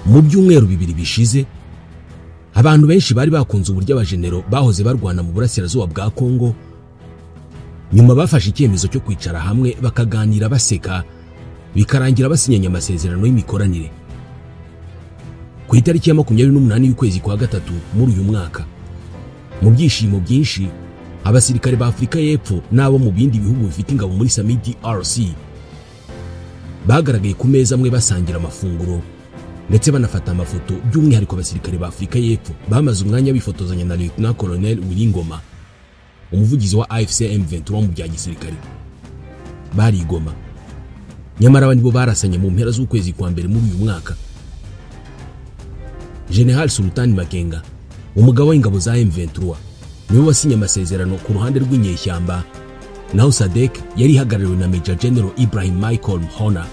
Mu byumweru bibiri bishize, abantu benshi bari bakunze uburyo abajenero bahoze barwana mu burasirazuba bwa Kongo nyuma bafashe icyemezo cyo kwicara hamwe bakaganira baseka, bikarangira basinyanye amasezerano y'imikoranire. Ku itariki ya 28 y'ukwezi kwa gatatu muri uyu mwaka, mu byishimo byinshi, abasirikare ba Afurika y'Epfo n'abo mu bindi bihugu bifite ingabo muri SAMIDRC bagaragaye ku meza amwe basangira amafunguro ndetse banafata amafoto. By'umwihariko abasirikare ba Afurika y'Epfo bamaze umwanya bifotozanya na Lieutenant Colonel Willy Ngoma, umuvugizi wa AFC M23 mu bya gisirikare. Bari Goma, nyamara aba nibo barasanye mu mpera z'ukwezi kwa mbere muri uyu mwaka. General Sultan Makenga, umugaba w'ingabo za M23, niwe wasinye amasezerano ku ruhande rw'inyeshyamba, naho SADC yari ihagarariwe na Major General Ibrahim Michael Mhona,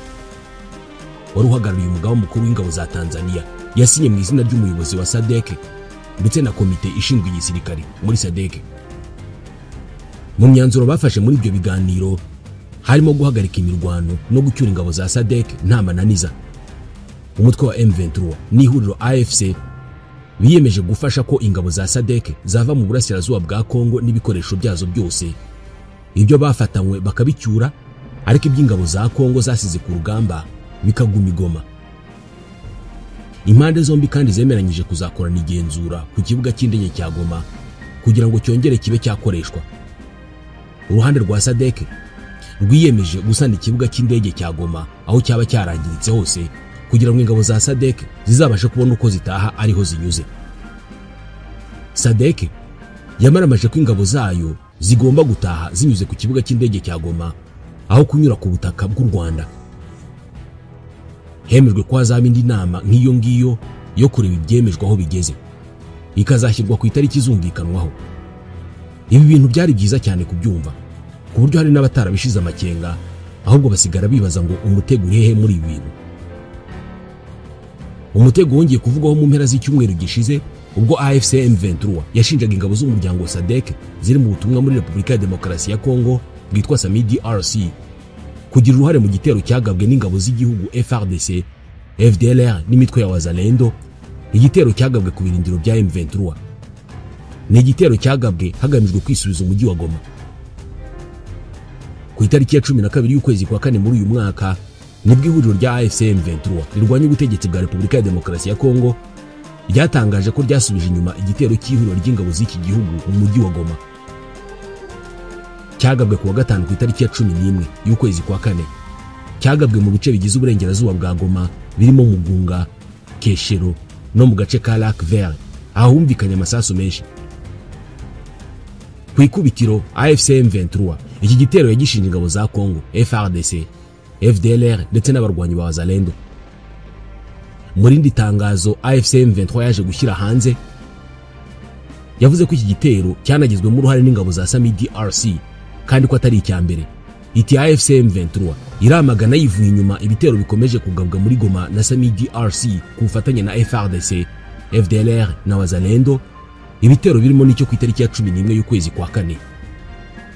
wari uhagarariye umugaba mukuru w'ingabo za Tanzania. Yasinye mu izina ry'umuyobozi wa SADC ndetse na komite ishinzwe igisirikare muri SADC. Mu myanzuro bafashe muri ibyo biganiro harimo guhagarika imirwano no gucyura ingabo za SADC nta mananiza. Umutwe wa M23 n'ihuriro AFC biyemeje gufasha ko ingabo za SADC zava mu burasirazuba bwa Kongo n'ibikoresho byazo byose, ibyo bafatanywe bakabicyura, ariko iby'ingabo za Kongo zasize ku rugamba bikaguma igoma. Impande zombi kandi zemeranyije kuzakorana igenzura ku kibuga cy'indege cya Goma kugira ngo cyongere kibe cyakoreshwa. Uruhande rwa SADC rwiyemeje gusana ikibuga cy'indege cya Goma aho cyaba cyarangiritse hose, kugira ngo ingabo za SADC zizabashe kubona uko zitaha ariho zinyuze. SADC yamaramaje ko ingabo zayo zigomba gutaha zinyuze ku kibuga cy'indege cya Goma aho kunyura ku butaka bw'u Rwanda. Hemejwe ko hazaba indi nama nk'iyo ngiyo yo kureba ibyemejwe aho bigeze, ikazashyirwa ku itariki izumvikanwaho. Ibi bintu byari byiza cyane kubyumva, ku buryo hari n'abatarabishize amakenga, ahubwo basigara bibaza ngo umutego uri hehe muri ibi bintu. Umutego wongeye kuvugwaho mu mpera z'icyumweru gishize, ubwo AFC M23 yashinjaga ingabo z'umuryango SADC ziri mu butumwa muri Repubulika ya Demokarasi ya Kongo bwitwa SAMIDRC kugira uruhare mu gitero cyagabwe n'ingabo z'igihugu FARDC, FDLR n'imitwe ya Wazalendo. Igitero cyagabwe ku birindiro bya M23 ni igitero cyagabwe hagamijwe kwisubiza umujyi wa Goma. Ku itariki ya 12 y'ukwezi kwa kane muri uyu mwaka, nibwo ihuriro rya AFC M23 rirwanya ubutegetsi bwa Repubulika ya Demokarasi ya Kongo ryatangaje ko ryasubije inyuma igitero cy'ihuriro ry'ingabo z'iki gihugu mu mujyi wa Goma. Cyagabwe ku wa gatanu ku itariki ya 11 y'ukwezi kwa kane. Cyagabwe mu bice bigize uburengerazuba bwa Goma birimo Mugunga, Keshero no mu gace ka Lac Vert, ahumvikanye amasasu menshi. Ku ikubitiro AFC M23 iki gitero yagishinje ingabo za Kongo, FARDC, FDLR ndetse n'abarwanyi ba Wazalendo. Muri indi tangazo AFC M23 yaje gushyira hanze, yavuze ko iki gitero cyanagizwemo uruhare n'ingabo za SAMIDRC kandi ko atari icya mbere. Iti AFC M23 iramagana yivuye inyuma ibitero bikomeje kugabwa muri Goma na SAMIDRC ku bufatanye na FARDC, FDLR na Wazalendo, ibitero birimo n'icyo ku itariki ya 11 y'ukwezi kwa kane,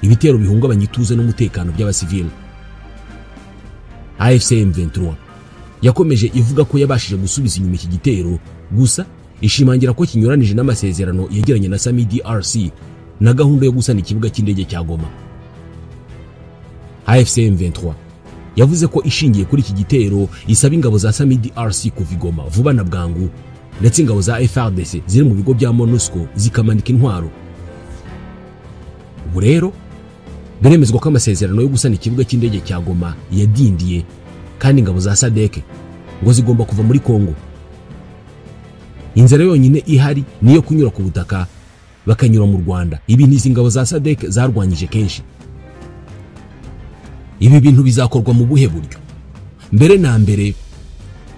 ibitero bihungabanya ituze n'umutekano by'abasivili. AFC M23 yakomeje ivuga ko yabashije gusubiza inyuma iki gitero, gusa ishimangira ko kinyuranije n'amasezerano yegeranye na SAMIDRC na gahunda yo gusana ikibuga cy'indege cya Goma. AFC M23 yavuze ko ishingiye kuri iki gitero isaba ingabo za SAMIDRC kuva i Goma vuba na bwangu, ndetse ingabo za FARDC ziri mu bigo bya MONUSCO zikamanika intwaro. Ubu rero biremezwa ko amasezerano yo gusana ikibuga cy'indege cya Goma yadindiye, kandi ingabo za SADC ngo zigomba kuva muri Kongo. Inzira yonyine ihari niyo kunyura ku butaka bakanyura mu Rwanda. Ibi n'izi ngabo za SADC zarwanyije kenshi. Ibi bintu bizakorwa mu buhe buryo? Mbere na mbere,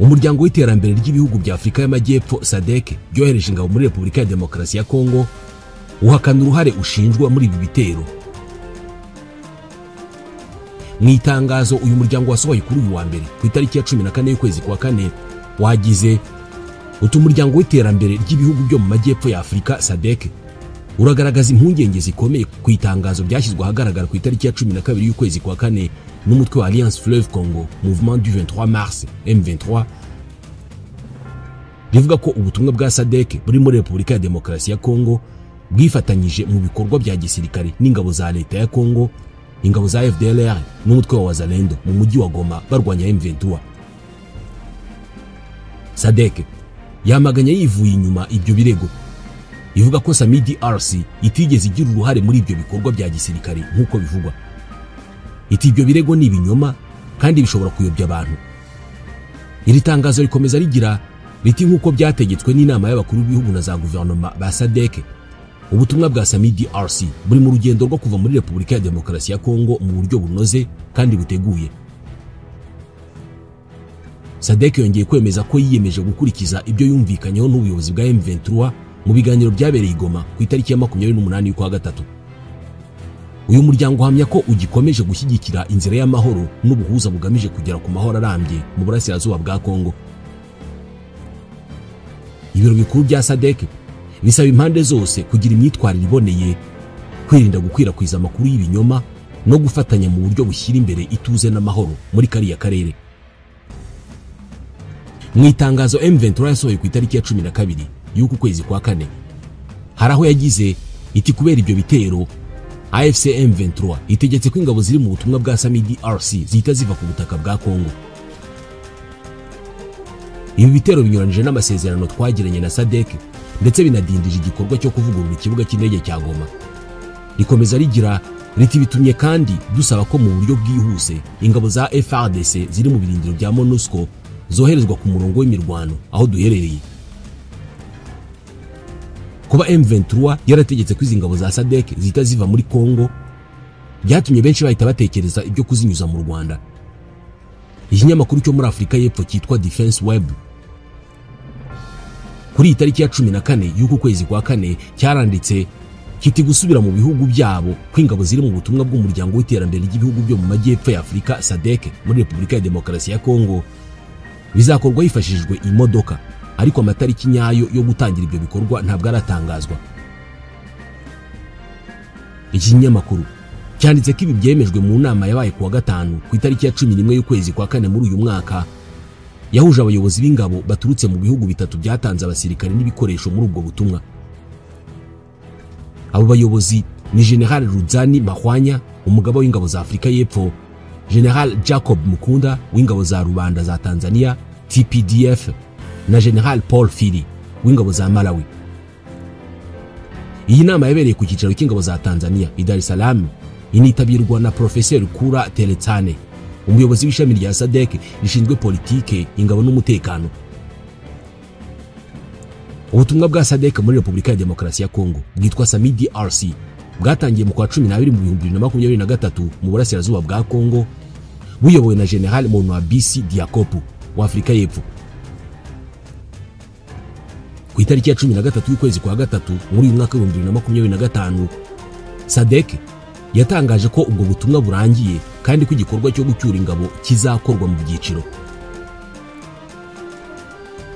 umuryango w'iterambere ry'ibihugu bya Afurika y'Amajyepfo SADC byohereje ingabo muri Repubulika ya Demokarasi ya Kongo uhakana uruhare ushinjwa muri ibi bitero. Mu itangazo uyu muryango wasohoye kuri uyu wa mbere ku itariki ya 14 y'ukwezi kwa kane, wagize uti umuryango w'iterambere ry'ibihugu byo mu majyepfo ya Afurika SADC uragaragaza impungenge zikomeye ku itangazo ryashyizwe ahagaragara ku itariki ya 12 y'ukwezi kwa kane n'umutwe wa Alliance Fleuve Congo Mouvement du 23 Mars M23 Rivuga ko ubutumwa bwa SADC buri muri Repubulika ya Demokarasi ya Kongo bwifatanyije mu bikorwa bya gisirikare n'ingabo za leta ya Kongo, ingabo za FDLR n'umutwe wa Wazalendo mu mujyi wa Goma barwanya M23. SADC yamaganye yivuye inyuma ibyo birego, ivuga ko SAMIDRC itigeze igira uruhare muri ibyo bikorwa bya gisirikare nk'uko bivugwa. Iti ibyo birego ni ibinyoma kandi bishobora kuyobya abantu. Iri tangazo rikomeza rigira riti nk'uko byategetswe n'inama y'abakuru b'ibihugu na za guverinoma ba SADC, ubutumwa bwa SAMIDRC buri mu rugendo rwo kuva muri Repubulika ya Demokarasi ya Kongo mu buryo bunoze kandi buteguye. SADC yongeye kwemeza ko yiyemeje gukurikiza ibyo yumvikanyeho n'ubuyobozi bwa M23 mu biganiro byabereye i Goma ku itariki ya 28 y'ukwa gatatu. Uyu muryango uhamya ko ugikomeje gushyigikira inzira y'amahoro n'ubuhuza bugamije kugera ku mahoro arambye mu burasirazuba bwa Kongo. Ibiro bikuru bya SADC bisaba impande zose kugira imyitwarire iboneye, kwirinda gukwirakwiza amakuru y'ibinyoma no gufatanya mu buryo bushyira imbere ituze n'amahoro muri kariya karere. Mu itangazo M23 yasohoye ku itariki ya 12 y'uku kwezi kwa kane, hari aho yagize iti kubera ibyo bitero AFC M23 itegetse ko ingabo ziri mu butumwa bwa SAMIDRC zihita ziva ku butaka bwa Kongo. Ibi bitero binyuranije n'amasezerano twagiranye na SADC ndetse binadindije igikorwa cyo kuvugurura ikibuga cy'indege cya Goma. Rikomeza rigira riti bitumye kandi dusaba ko mu buryo bwihuse ingabo za FARDC ziri mu birindiro bya MONUSCO zoherezwa ku murongo w'imirwano aho duherereye. Kuba M23 yarategetse ko izi ngabo za SADC zihita ziva muri Kongo byatumye benshi bahita batekereza ibyo kuzinyuza mu Rwanda. Ikinyamakuru cyo muri Afurika y'Epfo cyitwa Defense Web kuri itariki ya 14 y'uku kwezi kwa kane cyaranditse kiti gusubira mu bihugu byabo kw'ingabo ziri mu butumwa bw'umuryango w'iterambere ry'ibihugu byo mu majyepfo ya Afurika SADC muri Repubulika ya Demokarasi ya Kongo bizakorwa hifashishijwe imodoka, ariko amatariki nyayo yo gutangira ibyo bikorwa ntabwo aratangazwa. Iki kinyamakuru cyanditse ko ibi byemejwe mu nama yabaye kuwa gatanu ku itariki ya 11 y'ukwezi kwa kane muri uyu mwaka, yahuje abayobozi b'ingabo baturutse mu bihugu bitatu byatanze abasirikare n'ibikoresho muri ubwo butumwa. Abo bayobozi ni General Rudzani Mahwanya, umugaba w'ingabo za Afurika y'Epfo, General Jacob Mukunda w'ingabo za rubanda za Tanzania TPDF na General Paul Phiri w'ingabo za Malawi. Iyi nama yabereye ku cyicaro cy'ingabo za Tanzania i Dar es Salaam, initabirwa na Professor Kura Teletsane, umuyobozi w'ishami rya SADC rishinzwe politike, ingabo n'umutekano. Ubutumwa bwa SADC muri Repubulika ya Demokarasi ya Kongo bwitwa SAMIDRC bwatangiye mu kwa 12 mu 2023 mu burasirazuba bwa Kongo, buyobowe na General Monwabisi Diakopu wa Afurika y'Epfo. Ku itariki ya 13 y'ukwezi kwa gatatu muri uyu mwaka wa 2025, SADC yatangaje ko ubwo butumwa burangiye kandi ko igikorwa cyo gucyura ingabo kizakorwa mu byiciro.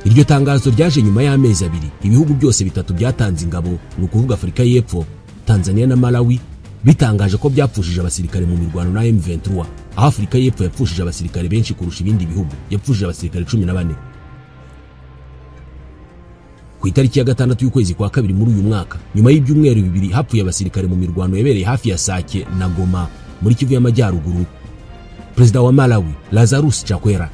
Iryo tangazo ryaje nyuma y'amezi abiri ibihugu byose bitatu byatanze ingabo, ni ukuvuga Afurika y'Epfo, Tanzania na Malawi, bitangaje ko byapfushije abasirikare mu mirwano na M23, aho Afurika y'Epfo yapfushije abasirikare benshi kurusha ibindi bihugu, yapfushije abasirikare 14. Ku itariki ya 6 y'ukwezi kwa kabiri muri uyu mwaka, nyuma y'ibyumweru bibiri hapfuye abasirikare mu mirwano yabereye hafi ya Sake na Goma muri Kivu y'Amajyaruguru, Perezida wa Malawi Lazarus Chakwera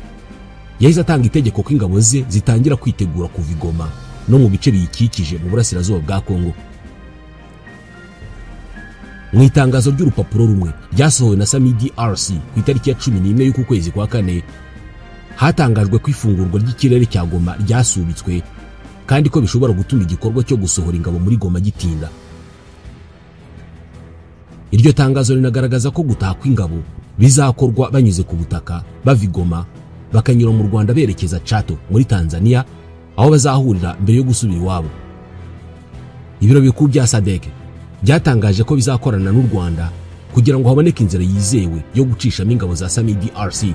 yahise atanga itegeko ko ingabo ze zitangira kwitegura kuva i Goma no mu bice biyikikije mu burasirazuba bwa Kongo. Mu itangazo ry'urupapuro rumwe ryasohowe na SAMIDRC ku itariki ya 11 y'uku kwezi kwa kane, hatangajwe ko ifungurwa ry'ikirere cya Goma ryasubitswe kandi ko bishobora gutuma igikorwa cyo gusohora ingabo muri Goma gitinda. Iryo tangazo rinagaragaza ko gutaha kw'ingabo bizakorwa banyuze ku butaka bava i Goma bakanyura mu Rwanda berekeza Chato muri Tanzania, aho bazahurira mbere yo gusubira iwabo. Ibiro bikuru bya SADC byatangaje ko bizakorana n'u Rwanda kugira ngo haboneke inzira yizewe yo gucishamo ingabo za SAMIDRC.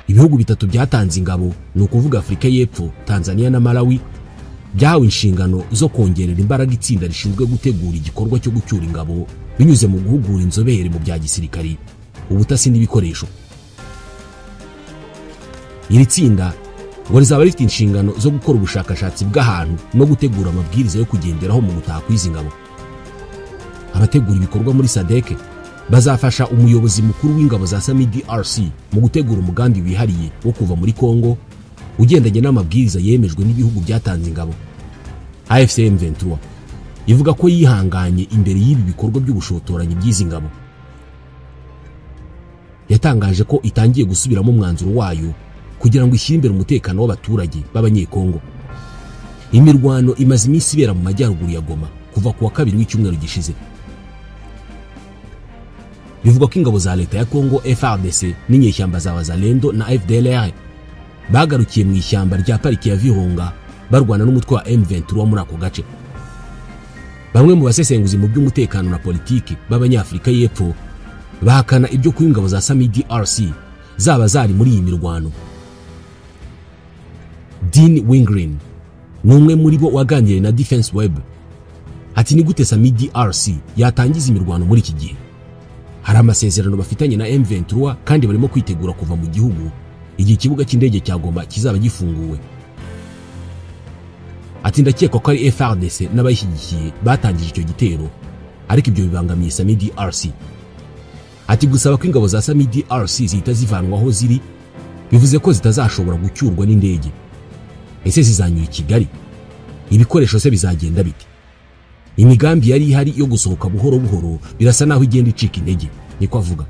Ibihugu bitatu byatanze ingabo, ni ukuvuga Afurika y'Epfo, Tanzania na Malawi, byahawe inshingano zo kongerera imbaraga itsinda rishinzwe gutegura igikorwa cyo gucyura ingabo binyuze mu guhugura inzobere mu bya gisirikari, ubutasi n'ibikoresho. Iri tsinda ngo rizaba rifite inshingano zo gukora ubushakashatsi bw'ahantu no gutegura amabwiriza yo kugenderaho mu gutaha kw'izi ngabo. Abategura ibikorwa muri SADC bazafasha umuyobozi mukuru w'ingabo za SAMIDRC mu gutegura umugambi wihariye wo kuva muri Kongo ugendanye n'amabwiriza yemejwe n'ibihugu byatanze ingabo. AFC M23 ivuga ko yihanganye imbere y'ibi bikorwa by'ubushotoranyi by'izi ngabo. Yatangaje ko itangiye gusubiramo umwanzuro wayo kugira ngo ishyire imbere umutekano w'abaturage b'Abanyekongo. Imirwano imaze iminsi ibera mu majyaruguru ya Goma kuva ku wa kabiri w'icyumweru gishize. Bivugwa ko ingabo za leta ya Kongo FARDC n'inyeshyamba za Wazalendo na FDLR bagarukiye mu ishyamba rya pariki ya Virunga barwana n'umutwe wa M23 muri ako gace. Bamwe mu basesenguzi mu by'umutekano na politiki b'Abanyafrika y'Epfo bahakana ibyo kuba ingabo za SAMIDRC zaba zari muri iyi mirwano. Dean Wingreen ni umwe muri bo waganiriye na Defense Web. Ati ni gute SAMIDRC yatangiza imirwano muri iki gihe? Hari amasezerano bafitanye na M23 kandi barimo kwitegura kuva mu gihugu igihe ikibuga cy'indege cya Goma kizaba gifunguwe. Ati ndakeka ko ari FARDC n'abayishyigikiye batangije icyo gitero, ariko ibyo bibangamiye SAMIDRC. Ati gusaba ko ingabo za SAMIDRC zihita zivanwaho ziri bivuze ko zitazashobora gucyurwa n'indege. Ese zizanyura i Kigali? Ibikoresho se bizagenda bite? Imigambi yari ihari yo gusohoka buhoro buhoro birasa naho igenda icika intege, niko avuga.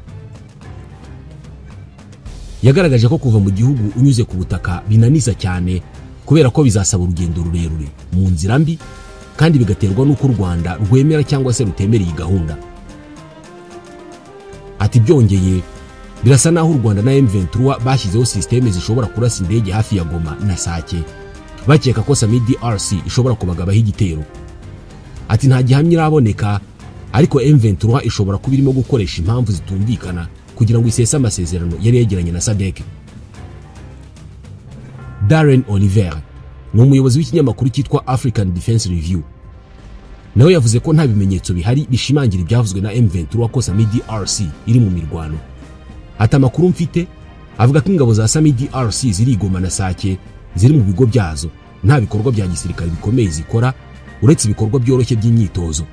Yagaragaje ko kuva mu gihugu unyuze ku butaka binaniza cyane kubera ko bizasaba urugendo rurerure mu nzira mbi, kandi bigaterwa n'uko u Rwanda rwemera cyangwa se rutemera iyi gahunda. Ati byongeye birasa naho u Rwanda na M23 bashyizeho systeme zishobora kurasa indege hafi ya Goma na Sake, bakeka ko SAMIDRC ishobora kubagabaho igitero. Ati nta gihamya iraboneka, ariko M23 ishobora kuba irimo gukoresha impamvu zitumvikana kugira ngo isese amasezerano yari yegeranye na SADC. Darren Oliver ni umuyobozi w'ikinyamakuru cyitwa African Defense Review. Nawe yavuze ko nta bimenyetso bihari bishimangira ibyavuzwe na M23 ko SAMIDRC iri mu mirwano. Ati amakuru mfite avuga ko ingabo za SAMIDRC ziri Goma na Sake ziri mu bigo byazo, nta bikorwa bya gisirikare bikomeye zikora uretse ibikorwa byoroshye by'imyitozo.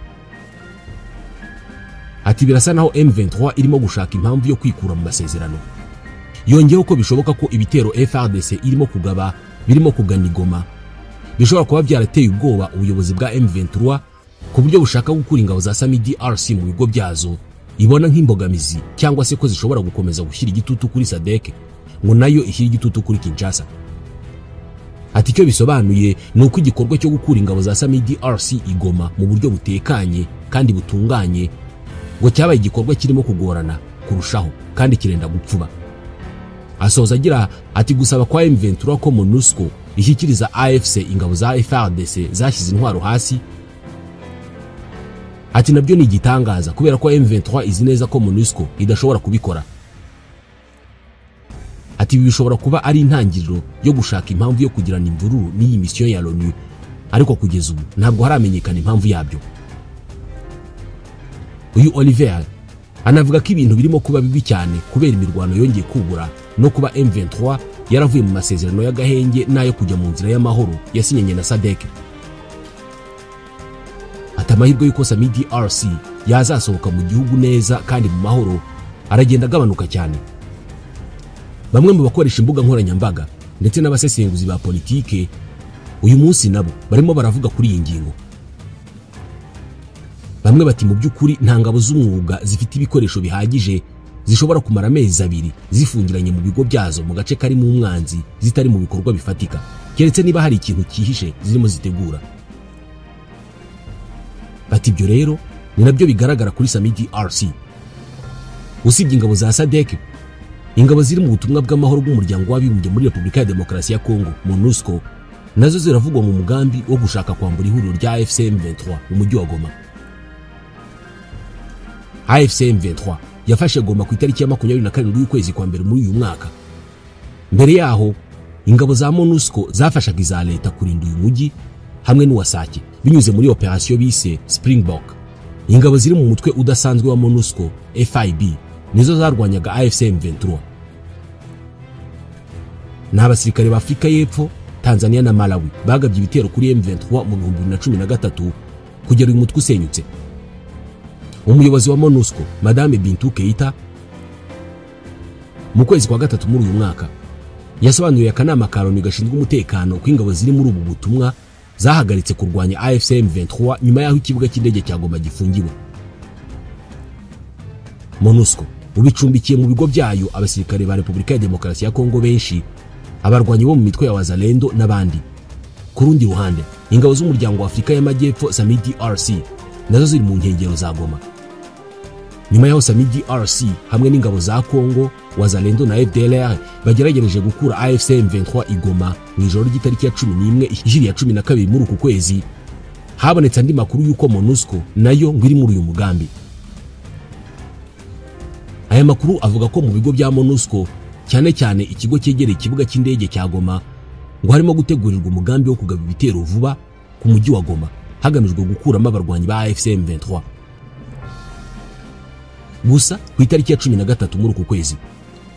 Ati birasa naho M23 irimo gushaka impamvu yo kwikura mu masezerano. Yongeyeho ko bishoboka ko ibitero FARDC irimo kugaba birimo kugana Goma bishobora kuba byarateye ubwoba ubuyobozi bwa M23 ku buryo bushaka gukura ingabo za SAMIDRC mu bigo byazo ibona nk'imbogamizi, cyangwa se ko zishobora gukomeza gushyira igitutu kuri SADC ngo nayo ishyire igitutu kuri Kinshasa. Ati icyo bisobanuye ni uko igikorwa cyo gukura ingabo za SAMIDRC igoma mu buryo butekanye kandi butunganye ngo cyabaye igikorwa kirimo kugorana kurushaho kandi kirenda gupfuba. Asoza agira ati gusaba kwa M23 ko MONUSCO ishyikiriza AFC ingabo za FARDC zashyize intwaro hasi, ati nabyo ni igitangaza kubera ko M23 izi neza ko MONUSCO idashobora kubikora. Ati ibi bishobora kuba ari intangiriro yo gushaka impamvu yo kugirana imvururu n'iyi mission ya l'ONU, ariko kugeza ubu ntabwo haramenyekana impamvu yabyo. Uyu Oliver anavuga ko ibintu birimo kuba bibi cyane kubera imirwano yongeye kubura no kuba M23 yaravuye mu masezerano y'agahenge n'ayo kujya mu nzira y'amahoro yasinyanye na SADC. Ati amahirwe y'uko SAMIDRC yazasohoka mu gihugu neza kandi mu mahoro aragenda agabanuka cyane. Bamwe mu bakoresha imbuga nkoranyambaga ndetse n'abasesenguzi ba politike uyu munsi nabo barimo baravuga kuri iyi ngingo. Bamwe bati mu by'ukuri nta ngabo z'umwuga zifite ibikoresho bihagije zishobora kumara amezi abiri zifungiranye mu bigo byazo mu gace karimo umwanzi zitari mu bikorwa bifatika, keretse niba hari ikintu cyihishe zirimo zitegura. Bati ibyo rero ni nabyo bigaragara kuri SAMIDRC. Usibye ingabo za SADC, ingabo ziri mu butumwa bw'amahoro bw'umuryango w'abibumbye muri Repubulika ya Demokarasi ya Kongo MONUSCO nazo ziravugwa mu mugambi wo gushaka kwambura ihuriro rya AFC M23 mu mujyi wa Goma. AFC M23 yafashe Goma ku itariki ya 27 y'ukwezi kwa mbere muri uyu mwaka. Mbere yaho ingabo za MONUSCO zafashaga iza leta kurinda uyu mujyi hamwe n'uwa Sake binyuze muri operation bise Springbok. Ingabo ziri mu mutwe udasanzwe wa MONUSCO FIB nizo zarwanyaga AFC M23. N'abasirikare ba Afrika y'Epfo, Tanzania na Malawi bagabye ibitero kuri M23 mu 2013 kugera uyu mutwe usenyutse. Umuyobozi wa MONUSCO Madame Bintou Keita mu kwezi kwa gatatu muri uyu mwaka yasobanuriye akanama ka Loni gashinzwe umutekano ko ingabo ziri muri ubu butumwa zahagaritse kurwanya AFC M23 nyuma y'aho ikibuga cy'indege cya Goma gifungiwe. MONUSCO ubicumbikiye mu bigo byayo abasirikare ba Repubulika ya Demokarasi ya Kongo benshi, abarwanyi bo mu mitwe ya Wazalendo n'abandi. Ku rundi ruhande, ingabo z'umuryango wa Afrika y'Amajyepfo SAMIDRC nazo ziri mu nkengero za Goma. Nyuma y'aho SAMIDRC hamwe n'ingabo za Kongo, Wazalendo na FDLR bageragereje gukura AFC M23 i Goma mu ijoro ry'itariki ya 11 ijiri ya 12 muri uku kwezi, habonetse andi makuru y'uko MONUSCO nayo ngo iri muri uyu mugambi. Aya makuru avuga ko mu bigo bya MONUSCO, cyane cyane ikigo cyegereye ikibuga cy'indege cya Goma, ngo harimo gutegurirwa umugambi wo kugaba ibitero vuba ku mujyi wa Goma hagamijwe gukuramo abarwanyi ba AFC M23. Gusa ku itariki ya 13 muri uku kwezi,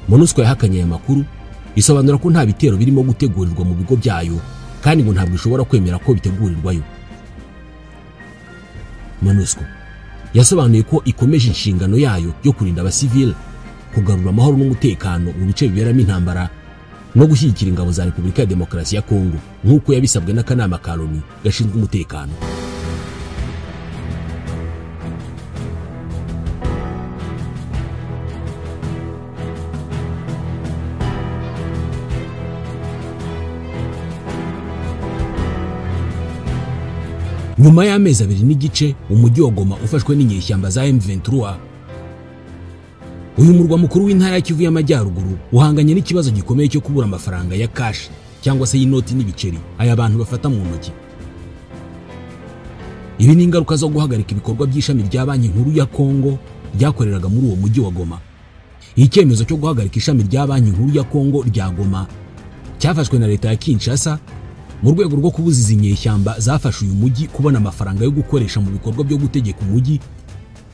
MONUSCO yahakanye aya makuru, isobanura ko nta bitero birimo gutegurirwa mu bigo byayo kandi ngo ntabwo ishobora kwemera ko bitegurirwayo. MONUSCO yasobanuye ko ikomeje inshingano yayo yo kurinda abasivile, kugarura amahoro n'umutekano mu bice biberamo intambara no gushyigikira ingabo za Repubulika ya Demokarasi ya Kongo nk'uko yabisabwe n'akanama ka Loni gashinzwe umutekano. Nyuma y'amezi 2.5 umujyi wa Goma ufashwe n'inyeshyamba za M23, uyu murwa mukuru w'intara ya Kivu y'Amajyaruguru uhanganye n'ikibazo gikomeye cyo kubura amafaranga ya cash cyangwa se y'inoti n'ibiceri aya bantu bafata mu ntoki. Ibi ni ingaruka zo guhagarika ibikorwa by'ishami rya Banki Nkuru ya Kongo ryakoreraga muri uwo mujyi wa Goma. Icyemezo cyo guhagarika ishami rya Banki Nkuru ya Kongo rya Goma cyafashwe na leta ya Kinshasa mu rwego rwo kubuza inyeshyamba zafashe uyu mujyi kubona amafaranga yo gukoresha mu bikorwa byo gutegeka umujyi,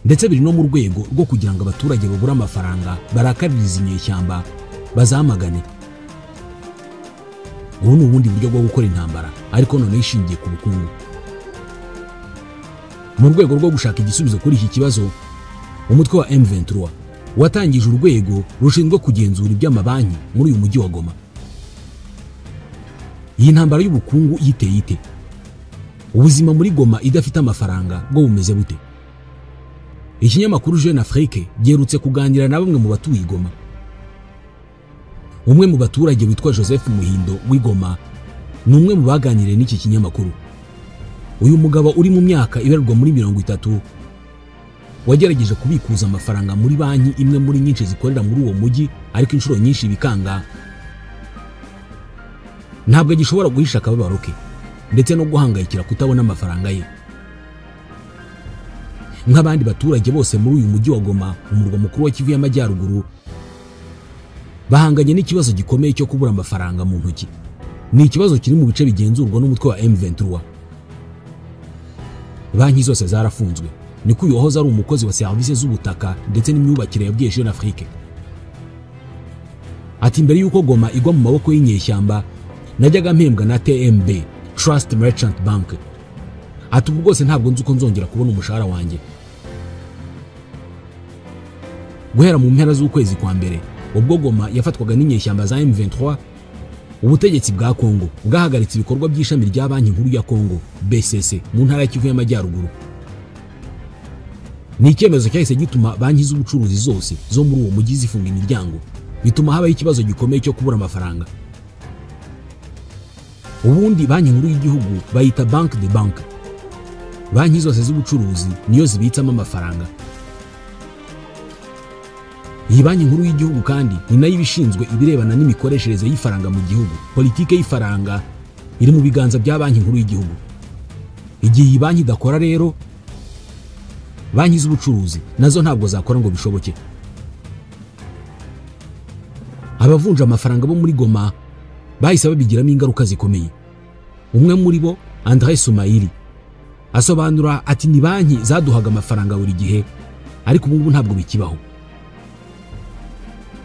ndetse biri no mu rwego rwo kugira ngo abaturage babura amafaranga barakaririza inyeshyamba bazamagane. Ubu ni ubundi buryo bwo gukora intambara ariko none ishingiye ku bukungu. Mu rwego rwo gushaka igisubizo kuri iki kibazo, umutwe wa M23 watangije urwego rushinzwe kugenzura iby'amabanki muri uyu mujyi wa Goma. Iyi ntambara y'ubukungu yiteye ite? Ubuzima muri Goma idafite amafaranga bwo bumeze bute? Ikinyamakuru Jeune Afrique giherutse kuganira na bamwe mu batuye Goma. Umwe mu baturage witwa Joseph Muhindo w'Igoma ni umwe mu baganiriye n'iki kinyamakuru. Uyu mugabo uri mu myaka ibarirwa muri 30 wagerageje kubikuza amafaranga muri banki imwe muri nyinshi zikorera muri uwo mujyi, ariko inshuro nyinshi bikanga. Ntabwo agishobora guhisha akababaro ke ndetse no guhangayikira kutabona amafaranga ye. Nk'abandi baturage bose muri uyu mujyi wa Goma, umurwa mukuru wa Kivu y'Amajyaruguru, bahanganye n'ikibazo gikomeye cyo kubura amafaranga mu ntoki. Ni ikibazo kiri mu bice bigenzurwa n'umutwe wa M23. Banki zose zarafunzwe. Niko uyu wahoze ari umukozi wa serivisi z'ubutaka ndetse n'imyubakire yabwiye Jeune Afrique. Ati mbere yuko Goma igwa mu maboko y'inyeshyamba, najyaga mpembwa na TMB, Trust Merchant Bank. Ati ubu rwose ntabwo nzi uko nzongera kubona umushahara wanjye. Guhera mu mpera z'ukwezi kwa mbere, ubwo Goma yafatwaga n'inyeshyamba za M23, ubutegetsi bwa Kongo bwahagaritse ibikorwa by'ishami rya Banki Nkuru ya Kongo BCC mu ntara ya Kivu y'Amajyaruguru. Ni icyemezo cyahise gituma banki z'ubucuruzi zose zo muri uwo mujyi zifunga imiryango, bituma habaho ikibazo gikomeye cyo kubura amafaranga. Ubundi banki nkuru y'igihugu bayita Banque de Banque. Banki zose z'ubucuruzi niyo zibitsamo amafaranga. Iyi banki nkuru y'igihugu kandi ni nayo ibishinzwe ibirebana n'imikoreshereze y'ifaranga mu gihugu. Politike y'ifaranga iri mu biganza bya banki nkuru y'igihugu. Igihe iyi banki idakora rero, banki z'ubucuruzi nazo ntabwo zakora ngo bishoboke. Abavunja amafaranga bo muri Goma bahise babigiramo ingaruka zikomeye. Umwe muri bo André Sumaili asobanura ati ni banki zaduhaga amafaranga buri gihe, ariko ubu ntabwo bikibaho.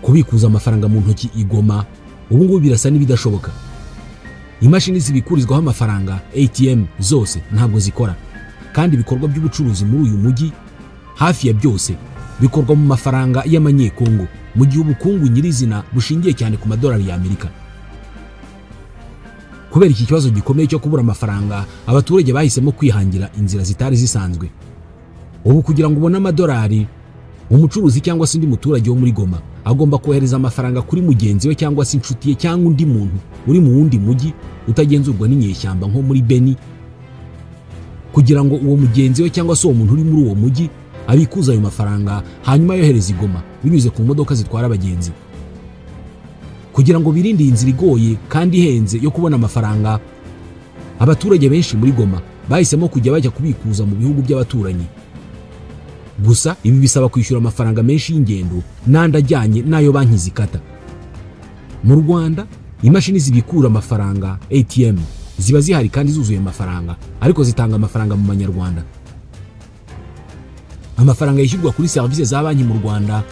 Kubikuza amafaranga mu ntoki igoma ubu ngubu birasa n'ibidashoboka. Imashini zibikurizwaho amafaranga ATM zose ntabwo zikora, kandi ibikorwa by'ubucuruzi muri uyu mujyi hafi ya byose bikorwa mu mafaranga y'amanyekongo, mu gihe ubukungu nyirizina bushingiye cyane ku madolari ya Amerika. Kubera iki kibazo gikomeye cyo kubura amafaranga, abaturage bahisemo kwihangira inzira zitari zisanzwe. Ubu kugira ngo ubone amadolari, umucuruzi cyangwa se undi muturage wo muri Goma agomba kohereza amafaranga kuri mugenzi we cyangwa se inshuti ye cyangwa undi muntu uri mu wundi mujyi utagenzurwa n'inyeshyamba nko muri Beni, kugira ngo uwo mugenzi we cyangwa se uwo muntu uri muri uwo mujyi abikuza ayo mafaranga hanyuma yohereza Goma binyuze ku modoka zitwara abagenzi. Kugira ngo birinde inzira igoye kandi ihenze yo kubona amafaranga, abaturage benshi muri Goma bahisemo kujya bajya kubikuza mu bihugu by'abaturanyi. Gusa ibi bisaba kwishyura amafaranga menshi y'ingendo n'andi ajyanye n'ayo banki zikata. Mu Rwanda imashini zibikura amafaranga ATM ziba zihari kandi zuzuye amafaranga, ariko zitanga amafaranga mu manyarwanda. Amafaranga yishyurwa kuri serivisi za banki mu Rwanda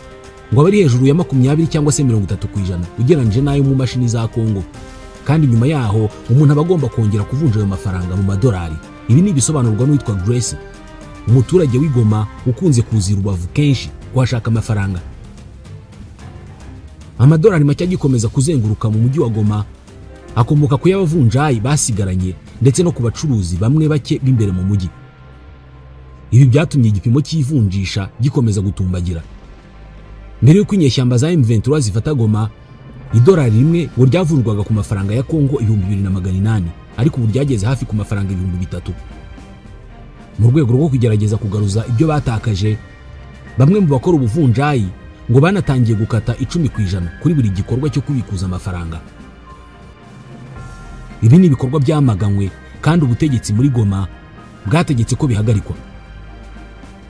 ngo abari hejuru ya 20 cyangwa se 30% ugereranyije n'ayo mu mashini za Kongo, kandi nyuma yaho umuntu aba agomba kongera kuvunja ayo mafaranga mu madolari. Ibi ni ibisobanurwa n'uwitwa Grace, umuturage w'Igoma ukunze kuza Rubavu kenshi kuhashaka amafaranga. Amadolari make agikomeza kuzenguruka mu mujyi wa Goma akomoka ku y'abavunjayi basigaranye ndetse no ku bacuruzi bamwe bake b'imbere mu mujyi. Ibi byatumye igipimo cy'ivunjisha gikomeza gutumbagira. Mbere y'uko inyeshyamba za M23 zifata Goma, idolari rimwe ngo ryavunjwaga ku mafaranga ya Kongo 2800, ariko ubu ryageze hafi ku mafaranga 3000. Mu rwego rwo kugerageza kugaruza ibyo batakaje, bamwe mu bakora ubuvunjayi ngo banatangiye gukata 10% kuri buri gikorwa cyo kubikuza amafaranga. Ibi ni ibikorwa byamaganywe kandi ubutegetsi muri Goma bwategetse ko bihagarikwa.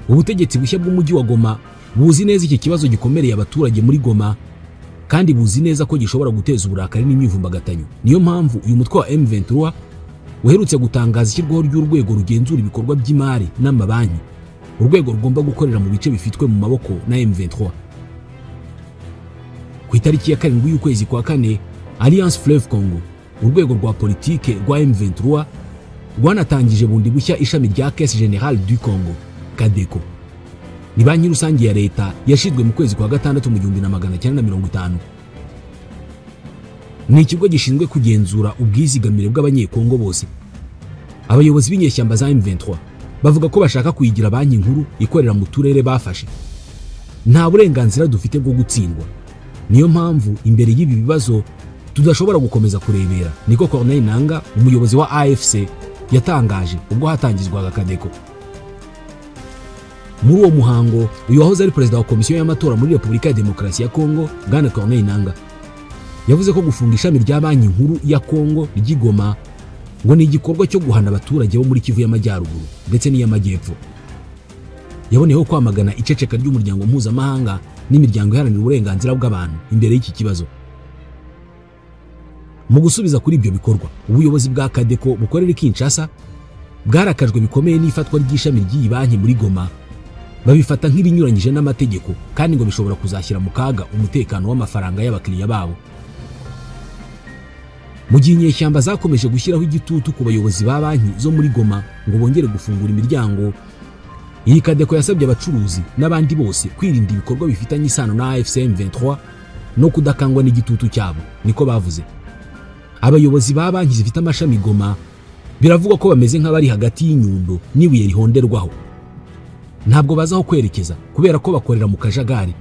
Ubutegetsi bushya bw'umujyi wa Goma buzi neza iki kibazo gikomereye abaturage muri Goma, kandi buzi neza ko gishobora guteza uburakari n'imyivumbagatanyo. Niyo mpamvu uyu mutwe wa M23 uherutse gutangaza ishyirwaho ry'urwego rugenzura ibikorwa by'imari n'amabanki, urwego rugomba gukorera mu bice bifitwe mu maboko na M23. Ku itariki ya 7 y'ukwezi kwa 4, Alliance Fleuve Congo, urwego rwa politike rwa M23, rwanatangije bundi bushya ishami rya Caisse Générale du Congo CADECO. Ni banki rusange ya leta yashizwe mu kwezi kwa 6 mu 1950. Ni ikigo gishinzwe kugenzura ubwizigamire bw'abanyekongo bose. Abayobozi b'inyeshyamba za M23 bavuga ko bashaka kuyigira banki nkuru ikorera mu turere bafashe. Nta burenganzira dufite bwo gutsindwa. Niyo mpamvu imbere y'ibi bibazo tudashobora gukomeza kurebera, niko Corneille Nanga, umuyobozi wa AFC, yatangaje ubwo hatangizwaga CADECO. Muri uwo muhango, uyu wahoze ari perezida wa komisiyo y'amatora muri Repubulika ya Demokarasi ya Kongo, Bwana Corneille Nanga, yavuze ko gufunga ishami rya banki nkuru ya Kongo ry'Igoma ngo ni igikorwa cyo guhana abaturage bo muri Kivu y'Amajyaruguru ndetse n'iy'Amajyepfo. Yaboneyeho kwamagana iceceka ry'umuryango mpuzamahanga n'imiryango iharanira uburenganzira bw'abantu imbere y'iki kibazo. Mu gusubiza kuri ibyo bikorwa, ubuyobozi bwa CADECO bukorera Kinshasa bwarakajwe bikomeye n'ifatwa ry'ishami ry'iyi banki muri Goma, babifata nk'ibinyuranyije n'amategeko kandi ngo bishobora kuzashyira mu kaga umutekano w'amafaranga y'abakiriya babo. Mu gihe inyeshyamba zakomeje gushyiraho igitutu ku bayobozi ba banki zo muri Goma ngo bongere gufungura imiryango, iyi CADECO yasabye abacuruzi n'abandi bose kwirinda ibikorwa bifitanye isano na AFC M23 no kudakangwa n'igitutu cyabo, niko bavuze. Abayobozi ba banki zifite amashami Goma biravugwa ko bameze nk'abari hagati y'inyundo n'ibuye rihonderwaho. Ntabwo bazi aho kwerekeza kubera ko bakorera mu kajagari.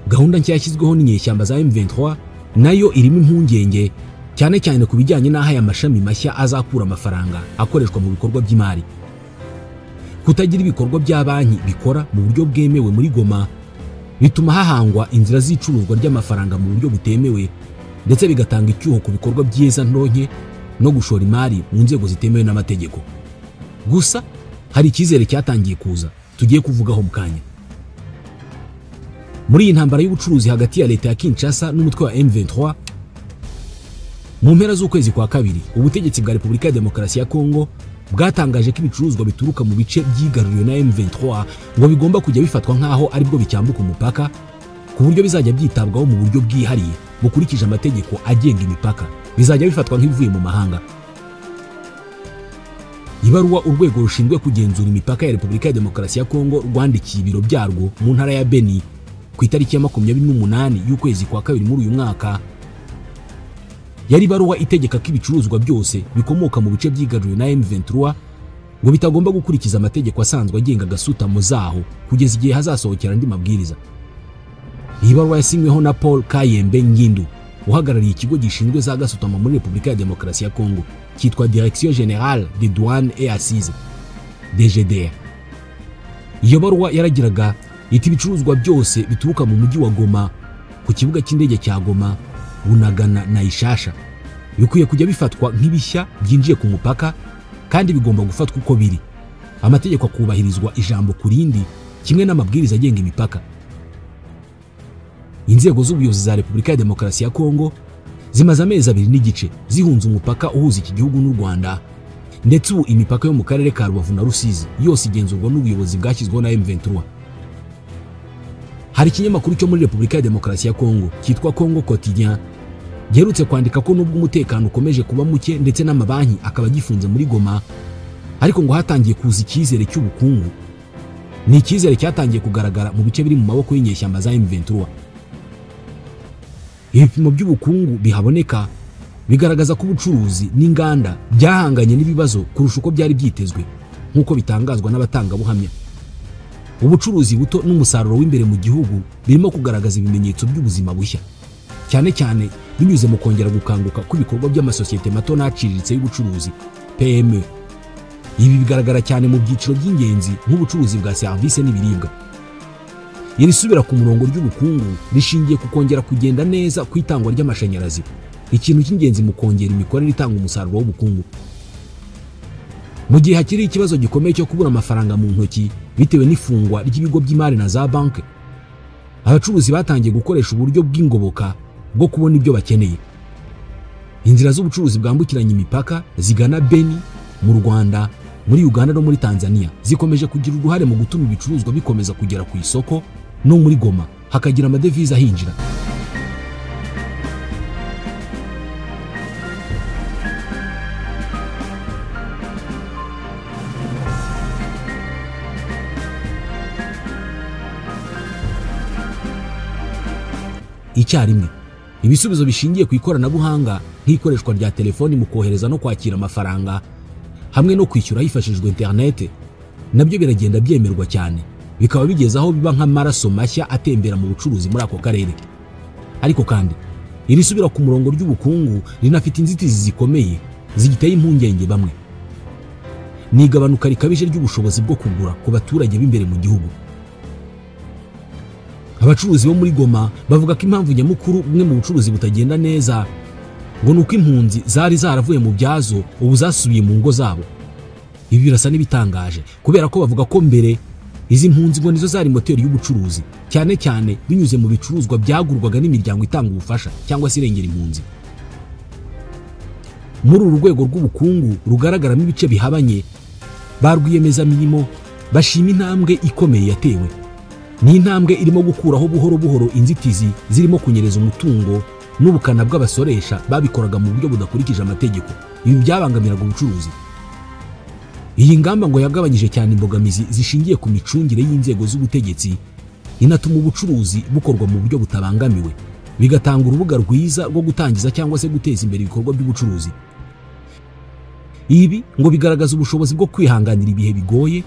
Gahunda nshya yashyizweho n'inyeshyamba za M23 nayo irimo impungenge, cyane cyane ku bijyanye n'aho aya mashami mashya azakura amafaranga akoreshwa mu bikorwa by'imari. Kutagira ibikorwa bya banki bikora mu buryo bwemewe muri Goma bituma hahangwa inzira z'icuruzwa ry'amafaranga mu buryo butemewe, ndetse bigatanga icyuho ku bikorwa by'iza ntonke no gushora imari mu nzego zitemewe n'amategeko. Gusa hari icyizere cyatangiye kuza tugiye kuvugaho mu kanya. Muri iyi ntambara y'ubucuruzi hagati ya leta ya Kinshasa n'umutwe wa M23, Mu mpera z'ukwezi kwa kabiri, ubutegetsi bwa Repubulika ya Demokarasi ya Kongo bwatangaje ko ibicuruzwa bituruka mu bice byigaruriwe na M23 ngo bigomba kujya bifatwa nk'aho aribwo bicyambuka umupaka, ku buryo bizajya byitabwaho mu buryo bwihariye bukurikije amategeko agenga imipaka, bizajya bifatwa nk'ibivuye mu mahanga. Ibaruwa urwego rushinzwe kugenzura imipaka ya Repubulika ya Demokarasi ya Kongo rwandikiye ibiro byarwo mu ntara ya Beni ku itariki ya 28 y'ukwezi kwa kabiri muri uyu mwaka, yari baruwa itegeka ko ibicuruzwa byose bikomoka mu bice byigaruriwe na M23 ngo bitagomba gukurikiza amategeko asanzwe agenga gasutamo zaho kugeza igihe hazasohokera andi mabwiriza. Iyi baruwa yasinyweho na Paul Kayembe Ngindu, uhagarariye ikigo gishinzwe za gasutamo muri Repubulika ya Demokarasi ya Kongo cyitwa Direction Générale des Douanes et Assises DGDA. Iyo baruwa yaragiraga iti ibicuruzwa byose bituruka mu mujyi wa Goma, ku kibuga cy'indege cya Goma, Bunagana na Ishasha bikwiye kujya bifatwa nk'ibishya byinjiye ku mupaka, kandi bigomba gufatwa uko biri, amategeko akubahirizwa ijambo ku rindi kimwe n'amabwiriza agenga imipaka. Inzego z'ubuyobozi za Repubulika ya Demokarasi ya Kongo zimaze amezi 2.5 zihunze umupaka uhuza iki gihugu n'u Rwanda, ndetse ubu imipaka yo mu karere ka Rubavu na Rusizi yose igenzurwa n'ubuyobozi bwashyizweho na M23. Hari ikinyamakuru cyo muri Repubulika ya Demokarasi ya Kongo cyitwa Congo Quotidien giherutse kwandika ko nubwo umutekano ukomeje kuba muke ndetse n'amabanki akaba agifunze muri Goma, ariko ngo hatangiye kuza icyizere cy'ubukungu. Ni icyizere cyatangiye kugaragara mu bice biri mu maboko y'inyeshyamba za M23. Ibipimo by'ubukungu bihaboneka bigaragaza ko ubucuruzi n'inganda byahanganye n'ibibazo kurusha uko byari byitezwe, nk'uko bitangazwa n'abatangabuhamya. Ubucuruzi buto n'umusaruro w'imbere mu gihugu birimo kugaragaza ibimenyetso by'ubuzima bushya, cyane cyane binyuze mu kongera gukanguka kw'ibikorwa by'amasosiyete mato n'aciriritse y'ubucuruzi PME. Ibi bigaragara cyane mu byiciro by'ingenzi nk'ubucuruzi bwa serivisi n'ibiribwa. Iri subira ku murongo ry'ubukungu rishingiye ku kongera kugenda neza kw'itangwa ry'amashanyarazi, ikintu cy'ingenzi mu kongera imikorere itanga umusaruro w'ubukungu. Mu gihe hakiri ikibazo gikomeye cyo kubura amafaranga mu ntoki bitewe n'ifungwa ry'ibigo by'imari na za banki, abacuruzi batangiye gukoresha uburyo bw'ingoboka bwo kubona ibyo bakeneye. Inzira z'ubucuruzi bwambukiranya imipaka zigana Beni mu Rwanda, muri Uganda no muri Tanzania zikomeje kugira uruhare mu gutuma ibicuruzwa bikomeza kugera ku isoko, no muri Goma hakagira amadevize ahinjira. Icyarimwe ibisubizo bishingiye ku ikoranabuhanga nk'ikoreshwa rya telefoni mu kohereza no kwakira amafaranga hamwe no kwishyura hifashishijwe internet nabyo biragenda byemerwa cyane, bikaba bigeze aho biba nk'amaraso mashya atembera mu bucuruzi muri ako karere. Ariko kandi iri subira ku murongo ry'ubukungu rinafite inzitizi zikomeye zigiteye impungenge bamwe. Ni igabanuka rikabije ry'ubushobozi bwo kugura ku baturage b'imbere mu gihugu. Abacuruzi bo muri Goma bavuga ko impamvu nyamukuru bumwe mu bucuruzi butagenda neza ngo nuko impunzi zari zaravuye mu byazo ubu zasubiye mu ngo zabo. Ibi birasa n'ibitangaje kubera ko bavuga ko mbere izi mpunzi ngo nizo zari moteri y'ubucuruzi, cyane cyane binyuze mu bicuruzwa byagurwaga n'imiryango itanga ubufasha cyangwa se irengera impunzi. Muri uru rwego rw'ubukungu rugaragaramo ibice bihabanye, ba rwiyemezamirimo bashima intambwe ikomeye yatewe. Ni intambwe irimo gukuraho buhoro buhoro inzitizi zirimo kunyereza umutungo n'ubukana bw'abasoresha babikoraga mu buryo budakurikije amategeko. Ibi byabangamiraga ubucuruzi. Iyi ngamba ngo yagabanyije cyane imbogamizi zishingiye ku micungire y'inzego z'ubutegetsi, inatuma ubucuruzi bukorwa mu buryo butabangamiwe, bigatanga urubuga rwiza rwo gutangiza cyangwa se guteza imbere ibikorwa by'ubucuruzi. Ibi ngo bigaragaza ubushobozi bwo kwihanganira ibihe bigoye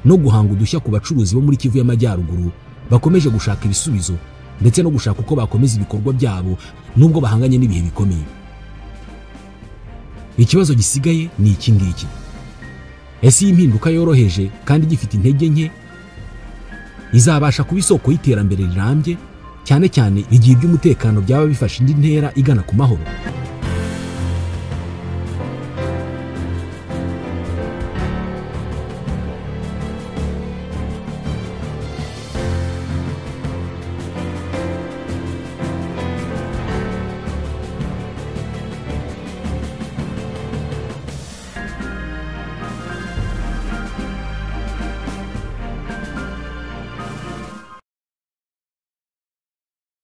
no guhanga udushya ku bacuruzi bo muri Kivu y'Amajyaruguru bakomeje gushaka ibisubizo ndetse no gushaka uko bakomeza ibikorwa byabo nubwo bahanganye n'ibihe bikomeye. Ikibazo gisigaye ni iki ngiki: ese iyi mpinduka yoroheje kandi gifite intege nke izabasha kuba isoko y'iterambere rirambye, cyane cyane igihe iby'umutekano byaba bifashe indi ntera igana ku mahoro?